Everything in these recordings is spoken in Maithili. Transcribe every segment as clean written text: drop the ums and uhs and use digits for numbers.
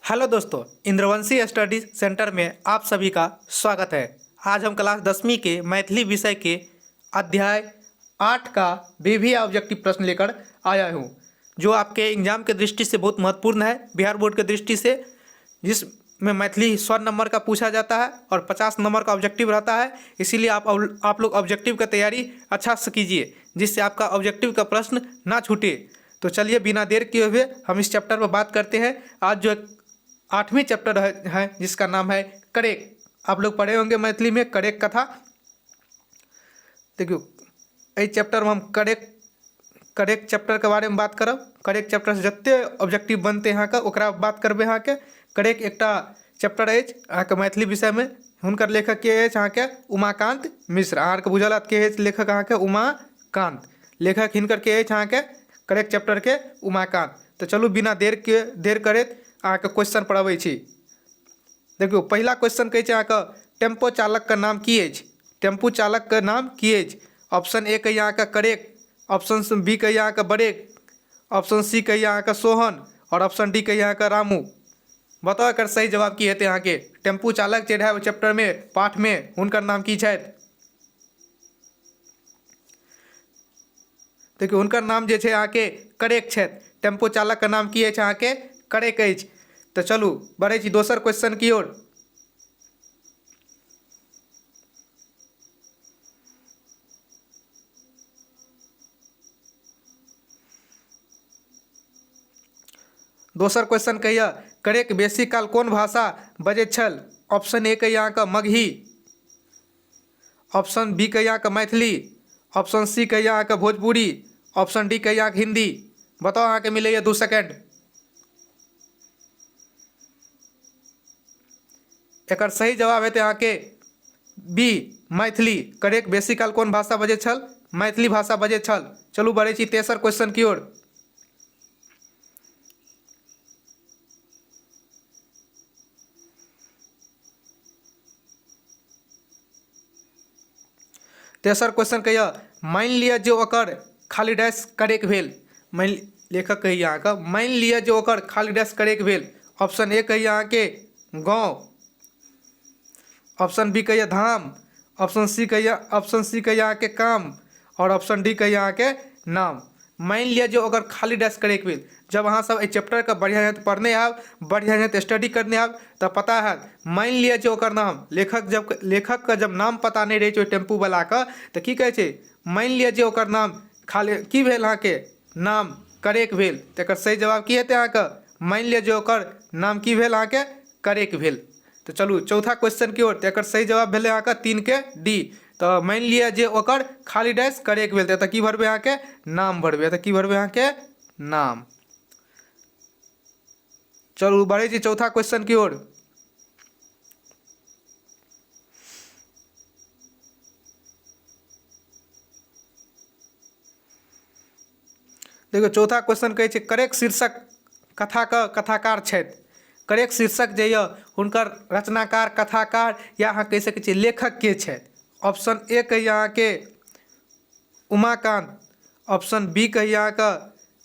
हेलो दोस्तों, इंद्रवंशी स्टडी सेंटर में आप सभी का स्वागत है। आज हम क्लास 10वीं के मैथिली विषय के अध्याय 8 का विवि ऑब्जेक्टिव प्रश्न लेकर आया हूँ, जो आपके एग्जाम के दृष्टि से बहुत महत्वपूर्ण है, बिहार बोर्ड के दृष्टि से, जिसमें मैथिली 100 नंबर का पूछा जाता है और 50 नंबर का ऑब्जेक्टिव रहता है। इसीलिए आप लोग ऑब्जेक्टिव का तैयारी अच्छा से कीजिए, जिससे आपका ऑब्जेक्टिव का प्रश्न ना छूटे। तो चलिए बिना देर किए हुए हम इस चैप्टर पर बात करते हैं। आज जो 8वीं चैप्टर है जिसका नाम है करेक। आप लोग पढ़े होंगे मैथिली में करेक कथा। देखियो एहि चैप्टर में हम करेक चैप्टर के बारे में बात करब। करेक चैप्टर से जते ऑब्जेक्टिव बनते अहाँके ओकरा बात करबै। अहाँके करेक एकटा चैप्टर अछि अहाँके मैथिली विषय में। हुनकर लेखक के अछि अहाँके उमाकांत मिश्र। अहाँ आरके बुझल हत के अछि लेखक अहाँके उमाकांत। लेखक हिनकर के अछि अहाँके करेक चैप्टर के उमाकांत। तो चलू बिना देर करैत अहाँके क्वेश्चन पर अबै छी। देखियौ पहिला क्वेश्चन कहै छै अहाँके टेम्पो चालक के नाम की अछि? टेम्पू चालक के नाम की अछि? ऑप्शन ए कहिए अहाँके करेक, ऑप्शन बी कहिए अहाँके बरेक, ऑप्शन सी कहिए अहाँके सोहन और ऑप्शन डी कहिए अहाँके रामू। बताउ एकर सही जवाब की हेतै अहाँके? टेम्पू चालक जे रहै ओहि चैप्टर में, पाठ में, हुनकर नाम की छथि? देखियौ हुनकर नाम जे छै अहाँके करेक छथि। टेम्पो चालक के नाम की अछि अहाँके? करेक अछि। तऽ चलू बढ़ै छी दोसर क्वेश्चन की ओर। दोसर क्वेश्चन कहिए करेक बेसी काल कोन भाषा बजैत छल? ऑप्शन ए कहिए अहाँके मगही, ऑप्शन बी कहिए अहाँके मैथिली, ऑप्शन सी कहिए अहाँके भोजपुरी, ऑप्शन डी कहिए अहाँके हिंदी। बताउ अहाँके मिलैए 2 सेकेंड। एकर सही जवाब हेतै अहाँके बी मैथिली। करेक बेसी काल कोन भाषा बजैत छल? मैथिली भाषा बजैत छल। चलू बढ़ै छी तेसर क्वेश्चन की ओर। तेसर क्वेश्चन कहिए मानि लिअ जे ओकर खाली डैश करेक भेल। मानि लेखक कहिए अहाँके मानि लिअ जे ओकर खाली डैश करेक भेल। ऑप्शन ए कहिए अहाँके गाँव, ऑप्शन बी कहिए धाम, ऑप्शन सी कहिए अहाँके काम और ऑप्शन डी कहिए अहाँके नाम। मानि लिअ जे ओकर खाली डैश करैके भेल। जब अहाँ सब एहि चैप्टरके बढ़िआँ जकाँ पढ़ने आयब, बढ़िआँ जकाँ स्टडी करने आयब तऽ पता हैत। मानि लिअ जे ओकर नाम लेखकके जब नाम पता नहि रहै छै ओहि टेम्पूवलाके तऽ की कहै छै? मानि लिअ जे ओकर नाम खाली की भेल अहाँके नाम करेक भेल। तऽ एकर सही जवाब की हेतै अहाँके? मानि लिअ जे ओकर नाम की भेल अहाँके? करेक भेल। तऽ चलू चौथा क्वेश्चन की ओर। तऽ एकर सही जवाब भेलै अहाँके 3 के डी। तऽ मानि लिअ जे ओकर खाली डैश करेक भेल। तऽ एतऽ की भरबै अहाँके? नाम भरबै। एतऽ की भरबै अहाँके? नाम। चलू बढ़ै छी चौथा क्वेश्चन की ओर। देखियौ चौथा क्वेश्चन कहै छै करेक शीर्षक कथाके कथाकार छथि। करेक शीर्षक जे यऽ हुनकर रचनाकार, कथाकार या अहाँ कहि सकै छियै लेखक के छथि? ऑप्शन ए कहिए अहाँके उमाकांत, ऑप्शन बी कहिए अहाँके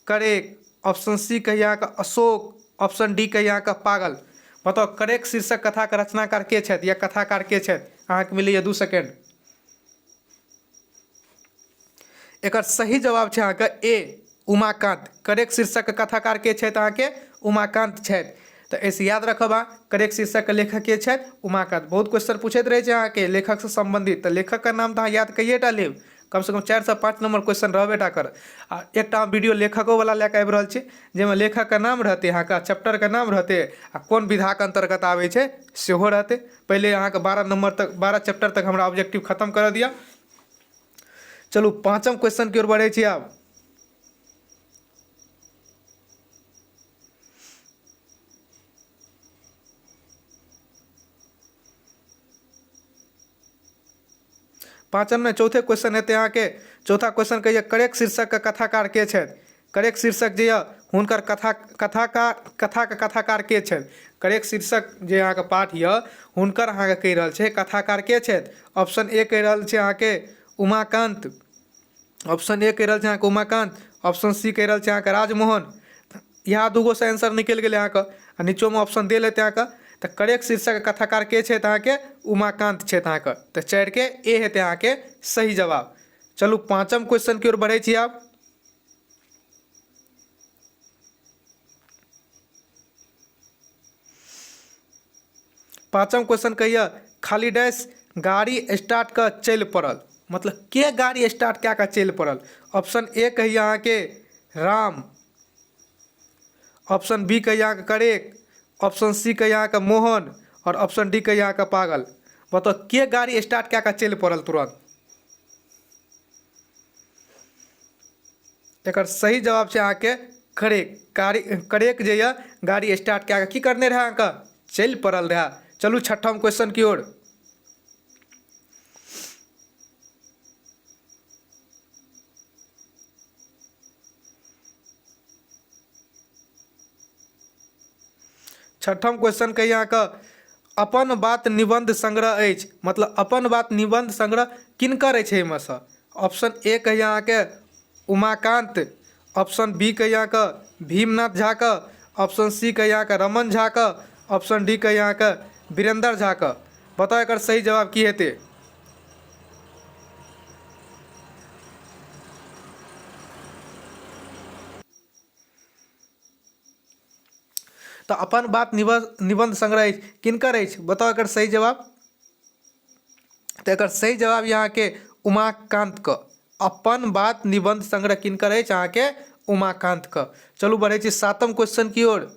करेक, ऑप्शन सी कहिए अहाँके अशोक, ऑप्शन डी कहिए अहाँके पागल। बताउ करेक शीर्षक कथाके रचनाकार के छथि या कथाकार के छथि? अहाँके मिलैए 2 सेकेंड। एकर सही जवाब छै अहाँके ए उमाकांत। करेक शीर्षक के कथाकार के छथि अहाँके? उमाकांत छथि। तऽ एहिसँ याद रखब अहाँ करेक शीर्षक के लेखक के छथि? उमाकांत। बहुत क्वेश्चन पूछैत रहै छै अहाँके लेखकसँ सम्बन्धित, तऽ लेखकके नाम तऽ अहाँ याद कइए टा लेब। कम से कम 4 से 5 नंबर क्वेश्चन रहबे टा कर। आ एकटा हम वीडियो लेखको वाला लए कऽ आबि रहल छी जाहिमे लेखकके नाम रहतै अहाँके, चैप्टरके नाम रहतै आ कोन विधाके अन्तर्गत आबै छै सेहो रहतै। पहिले अहाँके 12 नंबर तक, 12 चैप्टर तक हमरा ऑब्जेक्टिव खत्म करऽ दिअ। चलू पाँचम क्वेश्चन की ओर बढ़ै छी आब। पाँचम में चौथे क्वेश्चन हेतै अहाँके। चौथा क्वेश्चन कहिए करेक शीर्षक के कथाकार के छथि? करेक शीर्षक जे यऽ हुनकर कथाके कथाकार के छथि? करेक शीर्षक जे अहाँके पाठ यऽ हुनकर अहाँके कहि रहल छै कथाकार के छथि? ऑप्शन ए कहि रहल छै अहाँके उमाकांत, ऑप्शन ए कहि रहल छै अहाँके उमाकांत, ऑप्शन सी कहि रहल छै अहाँके राजमोहन, इएह दूगोसँ आंसर निकलि गेलै अहाँके आ नीचोमे ऑप्शन देल हेतै अहाँके। तऽ करेक शीर्षक कथाकार के छथि अहाँके? उमाकांत छथि अहाँके। तऽ 4 के ए हेतै अहाँके सही जवाब। चलू पाँचम क्वेश्चन की ओर बढ़ै छी आब। पाँचम क्वेश्चन कहिए, खाली डैश गाड़ी स्टार्ट कऽ चलि पड़ल। मतलब के गाड़ी स्टार्ट कए कऽ चलि पड़ल? ऑप्शन ए कहिए अहाँके राम, ऑप्शन बी कहिए अहाँके करेक, ऑप्शन सी कहिए अहाँके मोहन और ऑप्शन डी कहिए अहाँके पागल। बताउ के गाड़ी स्टार्ट कए कऽ चलि पड़ल तुरंत? एकर सही जवाब छै अहाँके करेक। गाड़ी करेक जे यऽ गाड़ी स्टार्ट कए कऽ की करने रहै अहाँके? चलि पड़ल रहै। चलू छठम क्वेश्चन की ओर। छठम क्वेश्चन कहिए अहाँके, अपन बात निबंध संग्रह अछि। मतलब अपन बात निबंध संग्रह किनकर अछि एहिमे सँ? ऑप्शन ए कहिए अहाँके उमाकांत, ऑप्शन बी कहिए अहाँके भीमनाथ झाके, ऑप्शन सी कहिए अहाँके रमन झाके, ऑप्शन डी कहिए अहाँके वीरेंद्र झाके। बताउ एकर सही जवाब की हेतै? तऽ अपन बात निबंध संग्रह अछि किनकर अछि? बताउ एकर सही जवाब। तऽ एकर सही जवाब यऽ अहाँके उमाकांतके। अपन बात निबंध संग्रह किनकर अछि? अहाँके उमाकांतके। चलू बढ़ै छी सातम क्वेश्चन की ओर।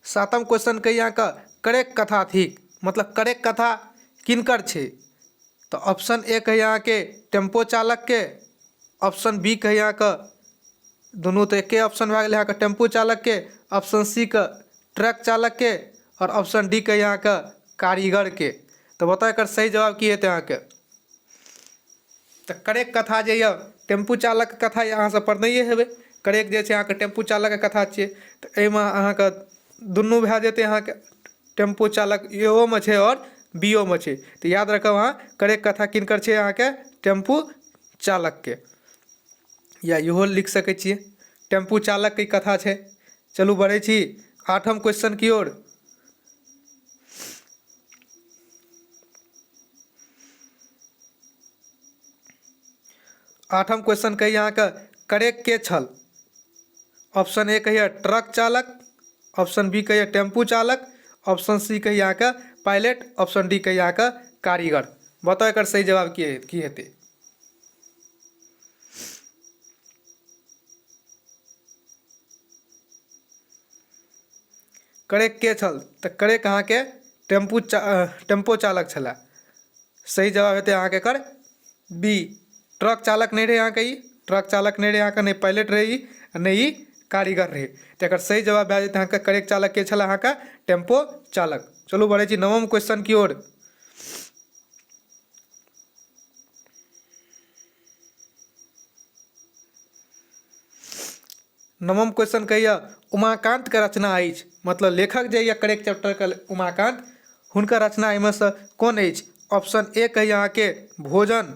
सातम क्वेश्चन कही अहाँके, करेक कथा थिक। मतलब करेक कथा किनकर छै? तऽ ऑप्शन ए कही अहाँके टेम्पो चालकके, ऑप्शन बी कही अहाँके, दुनू तऽ एके ऑप्शन भए गेलै अहाँके टेम्पू चालकके, ऑप्शन सी के ट्रक चालकके आओर ऑप्शन डी कही अहाँके कारीगरके। तऽ बताउ एकर सही जवाब की हेतै अहाँके? तऽ करेक कथा जे यऽ टेम्पू चालकके कथा अहाँ सब पढ़नैये हेबै। करेक जे छै अहाँके टेम्पू चालकके कथा छियै। तऽ एहिमे अहाँके दुनू भए जेतै अहाँके, टेम्पू चालक इहोमे छै आओर बीओमे छै। तऽ याद रखब अहाँ, करेक कथा किनकर छै? अहाँके टेम्पू चालकके, या इहो लिख सकै छियै टेम्पू चालकके ई कथा छै। चलू बढ़ै छी आठम क्वेश्चन की ओर। आठम क्वेश्चन कही अहाँके, करेक के छल? ऑप्शन ए कहिए ट्रक चालक, ऑप्शन बी कहिए टेम्पू चालक, ऑप्शन सी कहिए अहाँके पायलट, ऑप्शन डी कहिए अहाँके कारीगर। बताउ एकर सही जवाब की की हेतै? करेक के छल? तऽ करेक अहाँके टेम्पो चालक छलए। सही जवाब हेतै अहाँके एकर बी। ट्रक चालक नहि रहै अहाँके ई, ट्रक चालक नहि रहै अहाँके, नहि पायलट रहै ई, नहि ई कारीगर रहै। तऽ एकर सही जवाब भए जेतै अहाँके करेक चालक के छलै? अहाँके टेम्पो चालक। चलू बढ़ै छी नवम क्वेश्चन की ओर। नवम क्वेश्चन कहैए, उमाकान्तके रचना अछि। मतलब लेखक जे यऽ करेक्ट चैप्टरके उमाकान्त, हुनकर रचना एहिमे सँ कोन अछि? ऑप्शन ए कहैए अहाँके भोजन,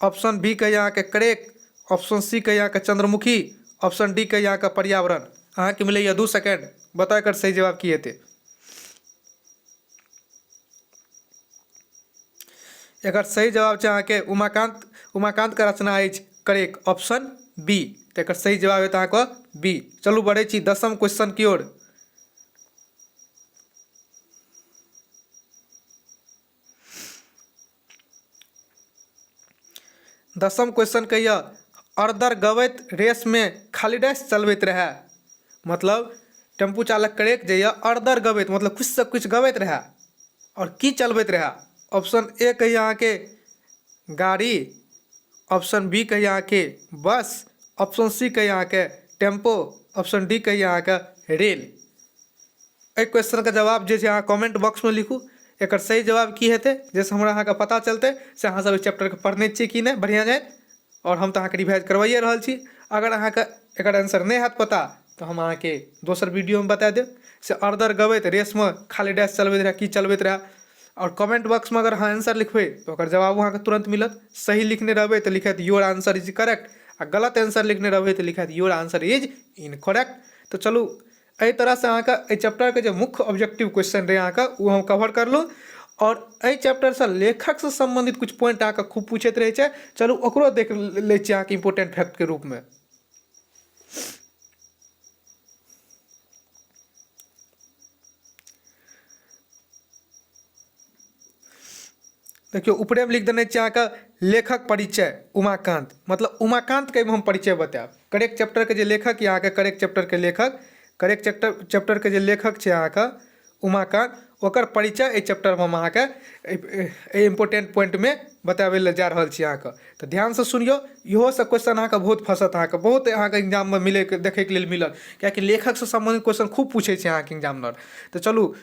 ऑप्शन बी कहैए अहाँके करेक्ट, ऑप्शन सी कहैए अहाँके चंद्रमुखी, ऑप्शन डी कहैए अहाँके पर्यावरण। अहाँके मिलैए 2 सेकेंड, बताउ एकर सही जवाब की हेतै? एकर सही जवाब छै अहाँके उमाकान्तके रचना अछि करेक, ऑप्शन बी। तऽ एकर सही जवाब हेतै अहाँके बी। चलू बढ़ै छी दसम क्वेश्चन की ओर। दसम क्वेश्चन कहिए, अरदर गबैत रेसमे खाली डैश चलबैत रहए। मतलब टेम्पू चालक करेक जे यऽ अरदर गबैत, मतलब किछु सँ किछु गबैत रहए आओर की चलबैत रहए? ऑप्शन ए कहिए अहाँके गाड़ी, ऑप्शन बी कहिए अहाँके बस, ऑप्शन सी कहिए अहाँके टेम्पो, ऑप्शन डी कहिए अहाँके रेल। एहि क्वेश्चनके जवाब जे छै अहाँ कमेंट बॉक्समे लिखू, एकर सही जवाब की हेतै, जाहिसँ हमरा अहाँके पता चलतै से अहाँ सब एहि चैप्टरके पढ़ने छियै कि नहि बढ़िआँ जाइत। आओर हम तऽ अहाँके रिवाइज करबाइए रहल छी। अगर अहाँके एकर आंसर नहि हैत पता तऽ हम अहाँके दोसर वीडियोमे बता देब। से अरदर गबैत रेसमे खाली डैश चलबैत रहए, की चलबैत रहए? आओर कमेंट बॉक्समे अगर अहाँ आंसर लिखबै तऽ ओकर जवाब अहाँके तुरन्त मिलत। सही लिखने रहबै तऽ लिखत your answer is correct, आ गलत आंसर लिखने रहबै तऽ लिखत your answer is incorrect. तऽ चलू एहि तरहसँ अहाँके एहि चैप्टरके जे मुख्य ऑब्जेक्टिव क्वेश्चन रहै अहाँके ओ हम कवर करलहुँ। आओर एहि चैप्टरसँ लेखकसँ सम्बन्धित किछु पॉइंट अहाँके खूब पूछैत रहै छै, चलू ओकरो देख लै छी अहाँके इम्पोर्टेंट फैक्टके रूपमे। देखियौ ऊपरेमे लिख देने छियै अहाँके लेखक परिचय उमाकान्त, मतलब उमाकान्तके एहिमे हम परिचय बतायब। करेक्ट चैप्टरके जे लेखक यऽ अहाँके, करेक्ट चैप्टरके लेखक, करेक्ट चैप्टरके जे लेखक छै अहाँके उमाकान्त, ओकर परिचय एहि चैप्टरमे हम अहाँके एहि इम्पोर्टेंट पॉइंटमे बताबै लए जा रहल छी अहाँके। तऽ ध्यानसँ सुनियौ, इहोसँ क्वेश्चन अहाँके बहुत फँसत, अहाँके बहुत अहाँके एग्जाममे मिलैके देखैके लेल मिलत, किएकि लेखकसँ सम्बन्धित क्वेश्चन खूब पूछै छै अहाँके एग्जामिनर। तऽ चलू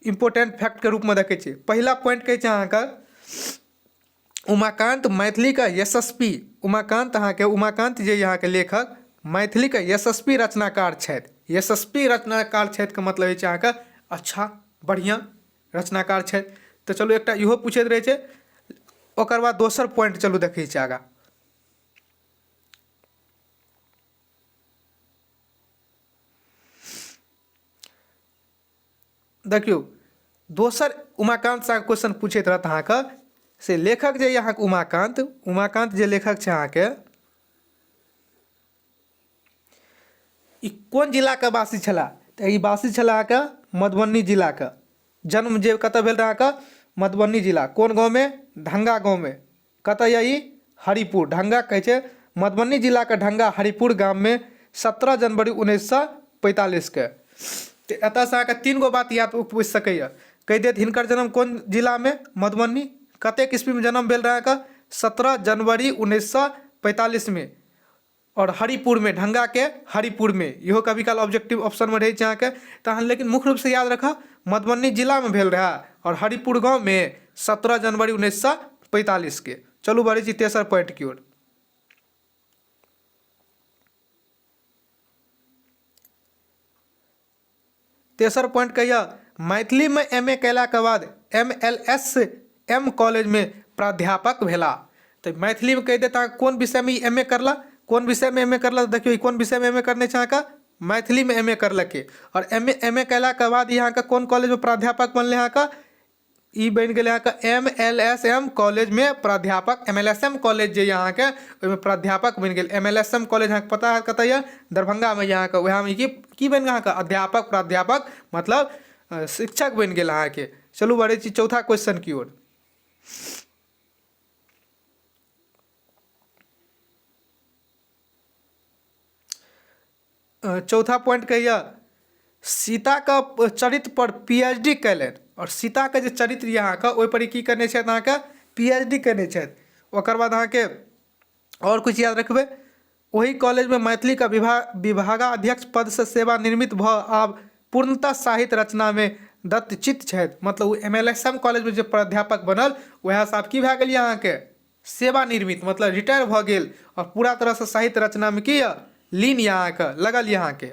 इम्पोर्टेंट फैक्टके रूपमे देखै छियै। पहिला पॉइंट कहै छै अहाँके उमाकान्त मैथिलीके यशस्वी, उमाकान्त अहाँके, उमाकान्त जे अहाँके लेखक मैथिलीके यशस्वी रचनाकार छथि। यशस्वी रचनाकार छथिके मतलब होइ छै अहाँके अच्छा बढ़िआँ रचनाकार छथि। तऽ चलू एकटा इहो पूछैत रहै छै। ओकर बाद दोसर पॉइंट चलू देखै छियै आगाँ। देखियौ दोसर उमाकान्त सँ क्वेश्चन पूछैत रहत अहाँके, से लेखक जे अहाँके उमाकान्त, उमाकान्त जे लेखक छै अहाँके, ई कोन जिलाके वासी छलाह? तऽ ई वासी छलाह अहाँके मधुबनी जिलाके। जन्म जे कतऽ भेल रहै अहाँके? मधुबनी जिला, कोन गाँवमे? ढंगा गाँवमे। कतऽ यऽ ई? हरिपुर, ढंगा कहै छै मधुबनी जिलाके ढंगा हरिपुर गाममे 17 जनवरी 1945के। तऽ एतऽसँ अहाँके 3 गो बात याद पूछि सकैए। कहि देत हिनकर जन्म कोन जिलामे? मधुबनी। कतेक ईस्वीमे जन्म भेल रहै अहाँके? 17 जनवरी 1945मे, आओर हरिपुरमे, ढंगाके हरिपुरमे। इहो कभी काल ऑब्जेक्टिव ऑप्शनमे रहै छै अहाँके, तऽ अहाँ लेकिन मुख्य रूपसँ याद राखब मधुबनी जिलामे भेल रहए आओर हरिपुर गाँवमे 17 जनवरी 1945के। चलू बढ़ै छी तेसर पॉइंट की ओर। तेसर पॉइंट कहिया मैथिलीमे एम ए कयलाके बाद एम एल एस एम कॉलेजमे प्राध्यापक भेला। तऽ मैथिलीमे कहि देत अहाँके कोन विषयमे ई एम ए करला, कोन विषयमे एम ए करला। तऽ देखियौ ई कोन विषयमे एम ए करने छै अहाँके, मैथिलीमे एम ए करलकै। आओर एम ए एम ए कयलाके बाद ई अहाँके कोन कॉलेजमे प्राध्यापक बनलै अहाँके, ई बनि गेलै अहाँके एम एल एस एम कॉलेजमे प्राध्यापक। M L S M college जे यऽ अहाँके ओहिमे प्राध्यापक बनि गेल। M L S M college अहाँके पता हैत कतऽ यऽ, दरभंगामे यऽ अहाँके। वएहमे की की बनि गेल अहाँके अध्यापक, प्राध्यापक, मतलब शिक्षक बनि गेल अहाँके। चलू बढ़ै छी चौथा क्वेश्चन की ओर। चौथा पॉइंट कहैए सीताके चरित्रपर पी एच डी कयलनि। आओर सीताके जे चरित्र यऽ अहाँके ओहिपर ई की कयने छथि अहाँके पी एच डी कयने छथि। ओकर बाद अहाँके आओर किछु याद रखबै, ओहि कॉलेजमे मैथिलीके विभागाध्यक्ष पदसँ सेवानिवृत्त भऽ आब पूर्णतः साहित्य रचनामे दत्तचित्त छथि। मतलब ओ एम एल एस M कॉलेजमे जे प्राध्यापक बनल वएहसँ आब की भए गेल यऽ अहाँके सेवानिवृत्त, मतलब रिटायर भऽ गेल आओर पूरा तरहसँ साहित्य रचनामे की यऽ लीन यऽ अहाँके, लगल यऽ अहाँके।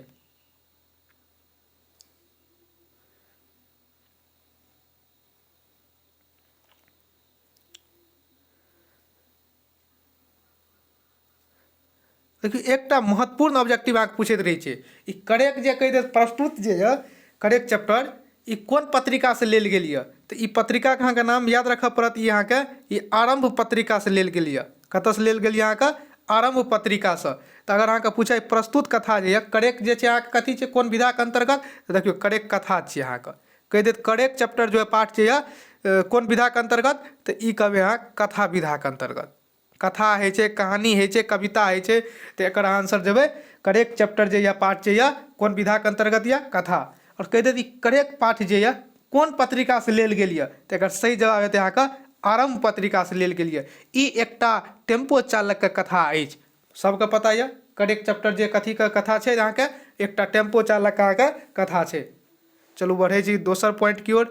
देखियौ एकटा महत्वपूर्ण ऑब्जेक्टिव अहाँके पूछैत रहै छै, ई करेक्ट जे कहि देत प्रस्तुत जे यऽ करेक्ट चैप्टर ई कोन पत्रिकासँ लेल गेल यऽ, तऽ ई पत्रिकाके अहाँके नाम याद राखऽ पड़त। ई अहाँके ई आरम्भ पत्रिकासँ लेल गेल यऽ। कतऽसँ लेल गेल यऽ अहाँके? आरम्भ पत्रिकासँ। तऽ अगर अहाँके पूछै प्रस्तुत कथा जे यऽ करेक्ट जे छै अहाँके कथी छै, कोन विधाके अन्तर्गत, तऽ देखियौ करेक्ट कथा छियै अहाँके। कहि देत करेक्ट चैप्टर जो पाठ जे यऽ कोन विधाके अन्तर्गत, तऽ ई कहबै अहाँ कथा विधाके अन्तर्गत। कथा होइ छै, कहानी होइ छै, कविता होइ छै, तऽ एकर आंसर देबै करेक्ट चैप्टर जे यऽ पाठ जे यऽ कोन विधाके अन्तर्गत यऽ, कथा। आओर कहि देत ई करेक्ट पाठ जे यऽ कोन पत्रिकासँ लेल गेल यऽ, तऽ एकर सही जवाब हेतै अहाँके आरम्भ पत्रिकासँ लेल गेल यऽ। ई एकटा टेम्पो चालकके कथा अछि। सबके पता यऽ करेक्ट चैप्टर जे कथीके कथा छै अहाँके, एकटा टेम्पो चालकके अहाँके कथा छै। चलू बढ़ै छी दोसर पॉइंट की ओर।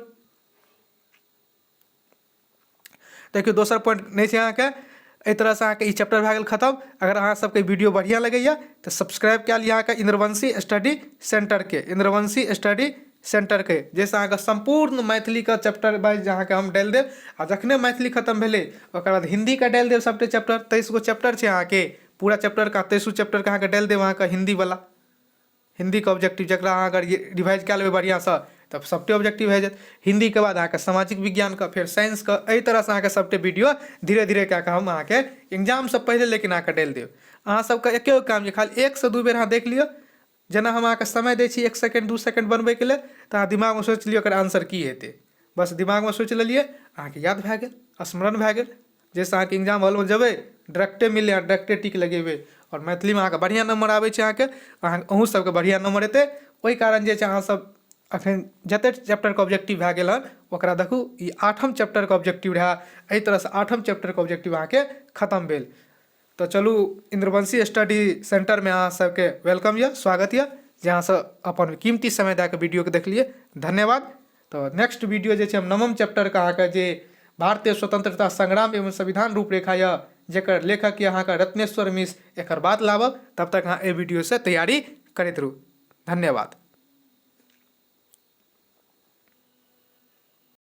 देखियौ दोसर पॉइंट नहि छै अहाँके। एहि तरहसँ अहाँके ई चैप्टर भए गेल खतम। अगर अहाँ सबके वीडियो बढ़िआँ लगैए तऽ सब्सक्राइब कए लिअ अहाँके इन्द्रवंशी स्टडी सेंटरके, इन्द्रवंशी स्टडी सेंटरके, जाहिसँ अहाँके सम्पूर्ण मैथिलीके चैप्टर वाइज अहाँके हम डालि देब। आ जखने मैथिली खतम भेलै, ओकर बाद हिन्दीके डालि देब सभटे चैप्टर। 23 गो चैप्टर छै अहाँके, पूरा चैप्टरके, तेइसो चैप्टरके अहाँके डालि देब अहाँके हिन्दीवला, हिन्दीके ऑब्जेक्टिव, जकरा अहाँ अगर रिवाइज कए लेबै बढ़िआँसँ तऽ सभटे ऑब्जेक्टिव भए जायत। हिन्दीके बाद अहाँके सामाजिक विज्ञानके, फेर साइंसके। एहि तरहसँ अहाँके सभटे वीडियो धीरे धीरे कए कऽ हम अहाँके एग्जामसँ पहिले लेकिन अहाँके डालि देब। अहाँ सबके एके गो काम यऽ, खाली 1सँ 2 बेर अहाँ देख लिअ। जेना हम अहाँके समय दै छी 1 सेकेंड 2 सेकेंड बनबैके लेल, तऽ अहाँ दिमागमे सोचि लिअ ओकर आंसर की हेतै। बस दिमागमे सोचि लेलियै, अहाँके याद भए गेल, स्मरण भए गेल, जाहिसँ अहाँके एग्जाम हॉलमे जेबै, डायरेक्टे मिललै, अहाँ डायरेक्टे टिक लगेबै। आओर मैथिलीमे अहाँके बढ़िआँ नम्बर आबै छै अहाँके, अहाँ अहूँ सबके बढ़िआँ नम्बर एतै। ओहि कारण जे छै अहाँ सब अखन जतेक चैप्टरके ऑब्जेक्टिव भए गेल हन ओकरा देखू। ई 8म चैप्टरके ऑब्जेक्टिव रहए। एहि तरहसँ 8म चैप्टरके ऑब्जेक्टिव अहाँके खतम भेल। तऽ चलू, इन्द्रवंशी स्टडी सेंटरमे अहाँ सबके welcome यऽ, स्वागत यऽ, जे अहाँ सब अपन कीमती समय दए कऽ वीडियोके देखलियै, धन्यवाद। तऽ नेक्स्ट वीडियो जे छै हम 9म चैप्टरके अहाँके जे भारतीय स्वतंत्रता संग्राम एवं संविधान रूपरेखा यऽ, जकर लेखक यऽ अहाँके रत्नेश्वर मिश्र, एकर बाद लाबब। तब तक अहाँ एहि वीडियोसँ तैयारी करैत रहू। धन्यवाद।